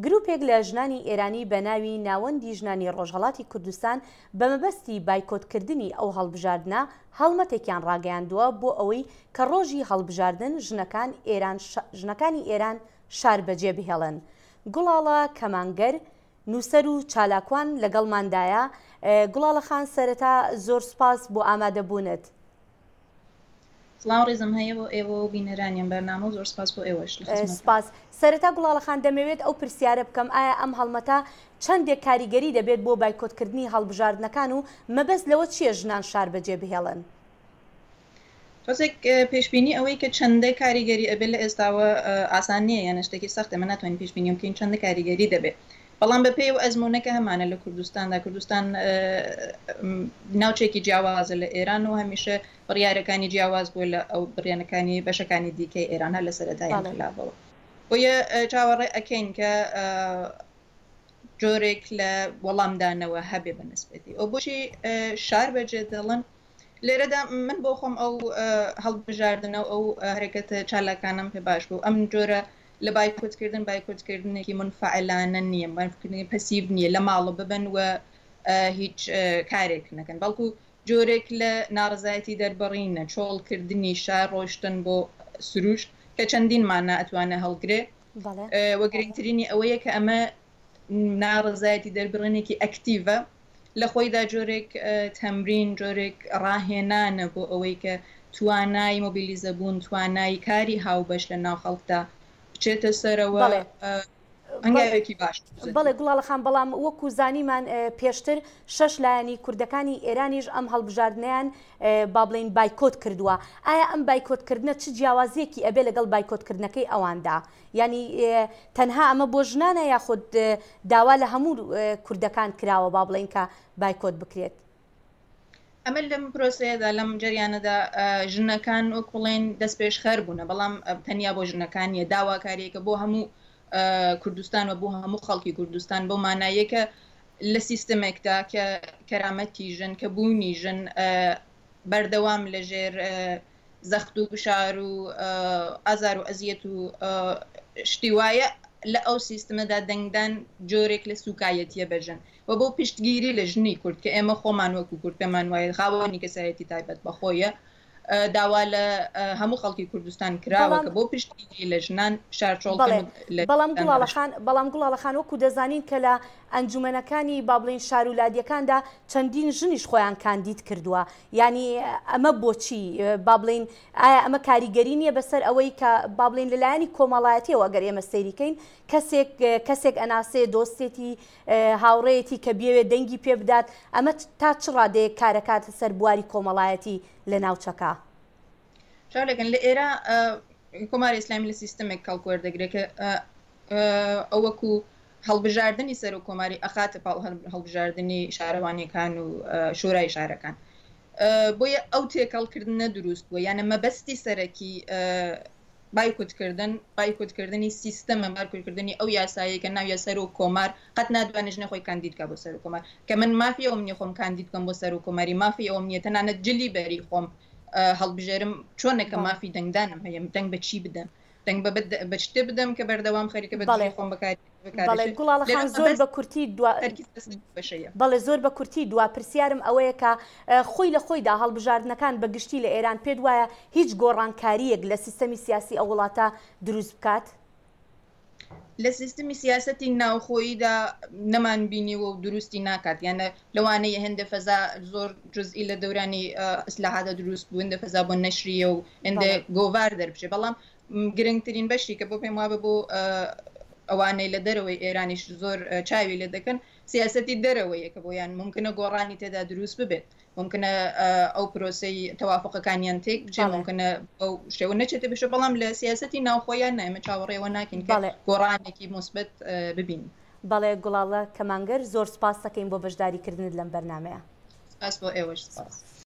گروپێک لە ژنانی ئێرانی بە ناوی ناوەندی ژنانی ڕۆژهەڵاتی کوردستان بە مەبەستی بایکۆتکردنی ئەو هەڵبژاردنە هەڵمەتێکیان ڕاگەیاندووە بۆ ئەوەی کە ڕۆژی هەڵبژاردن ژنەکان ئێران ژنەکانی ئێران شار بەجێ بهێڵن. گوڵاڵە کەمانگەر، نووسەر و چالاکوان لەگەڵماندایە. گوڵاڵە خان سەرەتا زۆر سوپاس بۆ ئامادەبوونت. سڵاو ڕێزم هەیە بۆ ئێوە و بینەرانی ئەم بەرنامە و زۆر سپاس بۆ ئێوەش لە خزمەتتان. سپاس. سەرەتا گوڵاڵە خان دەمەوێت ئەو پرسیارە بکەم ئایا ئەم هەڵمەتە چەندێک کاریگەری دەبێت بۆ بایکۆتکردنی هەڵبژاردنەکان و مەبەست لەوە چییە ژنان شار بەجێ بهێڵن؟ تۆزێک پێشبینی ئەوەی کە چەندە کاریگەری ئەبێت لە ئێستاوە ئاسان نییە یانە شتێکی سەختە ئێمە ناتوانین پێشبینی بکەین چەندە کاریگەری دەبێت بەڵام بە پێی ئەو ئەزموونە کە هەمانە لە کوردستاندا، کوردستان ناوچێکی جیاوازە لە ئێران و هەمیشە بڕیارەکانی جیاواز بووە لە ئەو بڕیانەکانی بەشەکانی دیکەی ئێران هەر لە سەرەتای ئینقلابەوە. بۆیە چاوەڕێ ئەکەین کە جۆرێک لە وەڵامدانەوە هەبێ بە نسبەتی ئەو بۆچی شار بەجێ دەڵن لێرەدا من بۆ خۆم ئەو هەڵبژاردنە و ئەو هەرەکەتە چالاکانەم پێ باش بوو. ئەم جۆرە لە بایکۆتکردن، بایکۆتکردنێکی مونفەعلانە نییە، بایکۆتکردنی پەسیڤ نییە، لە ماڵە ببن و هیچ کارێک نەکەن، بەڵکو جۆرێک لە ناڕەزایەتی دەربڕینە، چۆڵکردنی شار، ڕۆیشتن بۆ سروشت کە چەندین مانا ئەتوانێ هەڵگرێ و گرنگترینی ئەوەیە کە ئەمە ناڕەزایەتی دەربڕینێکی ئەکتیڤە، لە خۆیدا جۆرێک تەمرین، جۆرێک ڕاهێنانە بۆ ئەوەی کە توانای مۆبیلیزەبوون، توانای کاری هاوبەش لە ناو خەڵکدا بچێتە سەرەوە، هەنگاوێکی باش. بەڵێ گوڵاڵە خان، بەڵام وەکو زانیمان پێشتر شەش لایەنی کوردەکانی ئێرانیش ئەم هەڵبژاردنەیان با بڵێین بایکۆت کردووە، ئایا ئەم بایکۆتکردنە چ جیاوازییەکی ئەبێ لەگەڵ بایکۆتکردنەکەی ئەواندا؟ یانی تەنها ئەمە بۆ ژنانە یاخود داوا لە هەموو کوردەکان کراوە با بڵێین کە بایکۆت بکرێت؟ ئەمە لەم پرۆسەیەدا لەم جەریانەدا ژنەکان وەک بڵێن دەستپێشخەر بوونە بەڵام تەنیا بۆ ژنەکان نیە داواکاریەکە بۆ هەموو کوردستان و بۆ هەموو خەڵکی کوردستان بەو مانایە کە لە سیستمێکدا کە کەرامەتی ژن کە بوونی ژن بەردەوام لەژێر زەخت و گوشار و ئازار و ئەزیەت و شتی وایە لە ئەو سیستمەدا دەنگدان جۆرێک لە سوکایەتیە بە ژن و بۆ پشتگیری لە ژنی کورد کە ئێمە خۆمان وەکو کورد پێمان وایە خاوەنی کەسایەتی تایبەت بە خۆیە داوا لە هەموو خەڵکی کوردستان کراوە کە بۆ پشتگیری لە ژنان شار چۆڵ بکەن و لە بەڵام گوڵاڵە خان بەڵام گوڵاڵە خان وەکو دەزانین کە لە ئەنجومەنەکانی با بڵێین شار و لادیەکاندا چەندین ژنیش خۆیان کاندید کردووە یانی ئەمە بۆچی با بڵێین ئایا ئەمە کاریگەری نییە بەسەر ئەوەی کە با بڵێین لە لایەنی کۆمەڵایەتیەوە ئەگەر ئێمە سەیری کەین کەسێک کەسێک ئەناسێ دۆستێتی هاوڕێیەتی کە بیەوێت دەنگی پێ بدات ئەمە تا چ ڕادەیەک کارەکاتە سەر بواری کۆمەڵایەتی لە ناوچەکە؟ چاو لەکەن لە ئێرە کۆماری ئیسلامی لە سیستمێک کەڵک وەردەگرێت کە ئەو وەکو هەڵبژاردنی سەرۆک کۆماری ئەخاتە پاڵ هەڵبژاردنی شارەوانیەکان و شورای شارەکان بۆیە ئەو تێکەڵکردنە دروست بووە یانە مەبەستی سەرەکی بایکوتکردن بایکوتکردنی سیستەمە بایکوتکردنی ئەو یاسایەی کە ناویە سەرۆک کۆمار قەت ناتوانێت ژنە خۆی کاندید کا بۆ سەرۆک کۆمار کە من مافی ئەوم نیە خۆم کاندید بکەم بۆ سەرۆک کۆماری مافی ئەوم نیە تەنانەت جلی بەری خۆم هەڵبژێرم چۆنە کە مافی دەنگدانم هەیە دەنگ بە چی بدەم دەنگ بە بە شتێ بدەم کە بەردەوام خەریکە بە دژی خۆم بەکاری بەڵێ گوڵاڵە خان زۆر بە کورتی دوا بەڵێ زۆر بە کورتی دوا پرسیارم ئەوەیە کە خۆی لە خۆیدا هەڵبژاردنەکان بە گشتی لە ئێران پێت وایە هیچ گۆڕانکارییەک لە سیستەمی سیاسی ئەو وڵاتە دروست بکات؟ لە سیستمی سیاسەتی ناوخۆییدا نەمان بینیوە و دروستی ناکات یانە لەوانەیە هێندە فەزا زۆر جزئی لە دەورانی ئیسلاحاتە دروست بوو هێندە فەزا بۆ نەشریە و هێندە گۆڤار دەربچێ بەڵام گرنگترین بەشی کە بۆ پێم وابە بۆ ئەوانەی لە دەرەوەی ئێرانیش زۆر چاوی لێ دەکەن سیاسەتی دەرەوەیە کە بۆیان ممکنە گۆڕانی تێدا دروست ببێت ممکنە ئەو پرۆسەی تەوافقەکانیان تێک بچێ ممکنە ئەو شێوە نەچێتە بشە بەڵام لە سیاسەتی ناوخۆیان نایمە چاوەڕێوە ناکەین کە گۆڕانێکی موسبەت ببینین. بەڵێ گوڵاڵە کەمانگەر زۆر سوپاس دەکەین بۆ بەشداریکردنت لەم بەرنامەیە. سپاس بۆ ئێوەش سپاس.